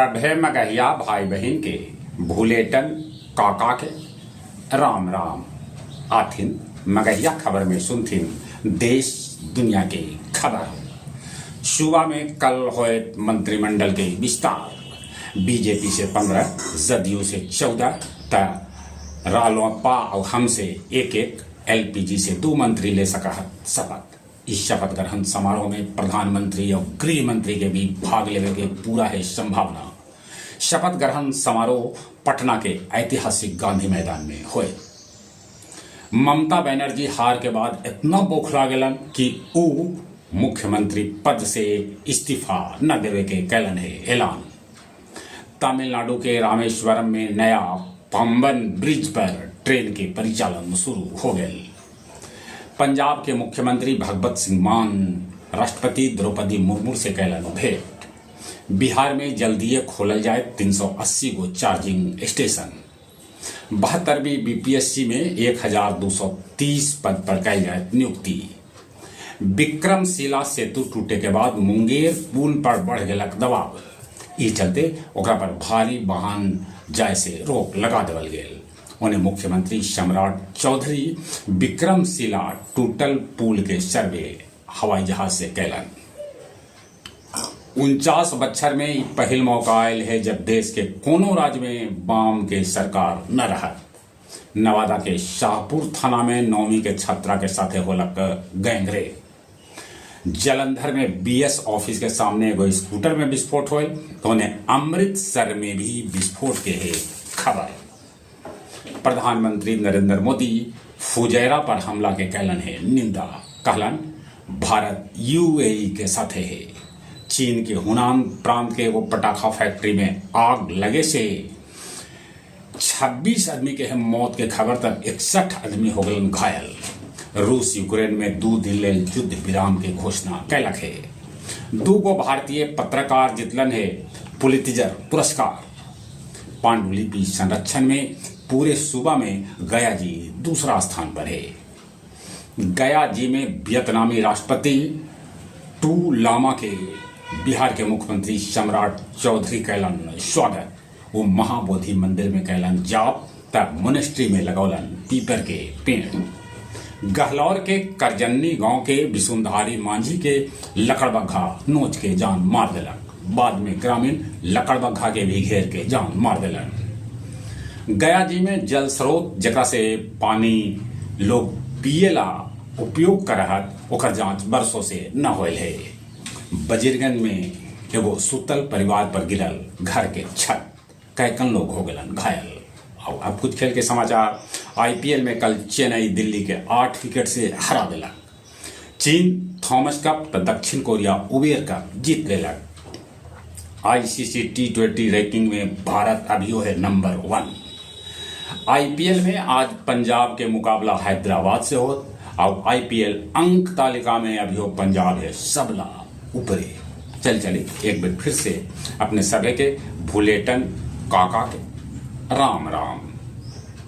सभे मगहिया भाई बहिन के भुलेटन काका के राम राम। आथिन मगहिया खबर में सुनथिन देश दुनिया के खबर। सूबा में कल होयत मंत्रिमंडल के विस्तार। बीजेपी से 15, जदयू से 14, त रालोपा और हम से एक एक, एलपीजी से 2 मंत्री ले सकत शपथ। इस शपथ ग्रहण समारोह में प्रधानमंत्री और गृह मंत्री के भी भाग लेवे के पूरा है संभावना। शपथ ग्रहण समारोह पटना के ऐतिहासिक गांधी मैदान में होए। ममता बनर्जी हार के बाद इतना बौखला गेलन कि ऊ मुख्यमंत्री पद से इस्तीफा न देवे के कैलन है ऐलान। तमिलनाडु के रामेश्वरम में नया पंबन ब्रिज पर ट्रेन के परिचालन शुरू हो गए। पंजाब के मुख्यमंत्री भगवत सिंह मान राष्ट्रपति द्रौपदी मुर्मू से कैलन भेंट। बिहार में जल्दीए खोलल जाए 380 गो चार्जिंग स्टेशन। 72वीं बीपीएससी में 1230 पद पर कैल जाए नियुक्ति। विक्रमशिला सेतु टूटे के बाद मुंगेर पुल पर बढ़ गेलक दबाव। ई चलते ओकरा पर भारी वाहन जाय से रोक लगा देवल गेल। उन्हें मुख्यमंत्री सम्राट चौधरी विक्रमशिला टूटल पुल के सर्वे हवाई जहाज से कैलन। 49 बच्छर में ई पहिल मौका आयल है जब देश के कोनो राज्य में वाम के सरकार न रहत। नवादा के शाहपुर थाना में नौवीं के छात्रा के साथे होलक गैंगरेप। जलंधर में बीएस ऑफिस के सामने एगो स्कूटर में विस्फोट होल, तो उन्हें अमृतसर में भी विस्फोट के है खबर। प्रधानमंत्री नरेंद्र मोदी फुजैरा पर हमला के कैलन है निंदा। कहलन भारत यूएई के साथे है। चीन के हुनान प्रांत के एगो पटाखा फैक्ट्री में आग लगे से 26 आदमी के है मौत के खबर तक 61 आदमी हो गए घायल। रूस यूक्रेन में 2 दिन लेल युद्ध विराम के घोषणा कैलक है। 2 गो भारतीय पत्रकार जितलन है पुलित्जर पुरस्कार। पांडुलिपि संरक्षण में पूरे सूबा में गया जी दूसरा स्थान पर है। गया जी में वियतनामी राष्ट्रपति टू लामा के बिहार के मुख्यमंत्री सम्राट चौधरी कैलन स्वागत। वो महाबोधि मंदिर में कैलन जाप तब मोनेस्ट्री में लगौलन पीपर के पेड़। गहलौर के करजन्नी गांव के बिसुंधारी मांझी के लकड़बग्घा नोच के जान मार देलक। बाद में ग्रामीण लकड़बग्घा के भी घेर के जान मार देलन। गया जी में जल स्रोत जकरा से पानी लोग पिएला उपयोग करहत ओकर जांच बरसों से न होल है। बजीरगंज में एगो सुतल परिवार पर गिरल घर के छत, कैकन लोग हो गलन घायल। और अब कुछ खेल के समाचार। आईपीएल में कल चेन्नई दिल्ली के 8 विकेट से हरा दिलक। चीन थॉमस कप तो दक्षिण कोरिया उबेर कप जीत लेलक। आईसीसी टी20 रैंकिंग में भारत अभियो है नंबर 1। आईपीएल में आज पंजाब के मुकाबला हैदराबाद से होत और आईपीएल अंक तालिका में अभियो पंजाब है सबला ऊपरे। चल चली एक बार फिर से अपने सभे के भुलेटन काका के राम राम।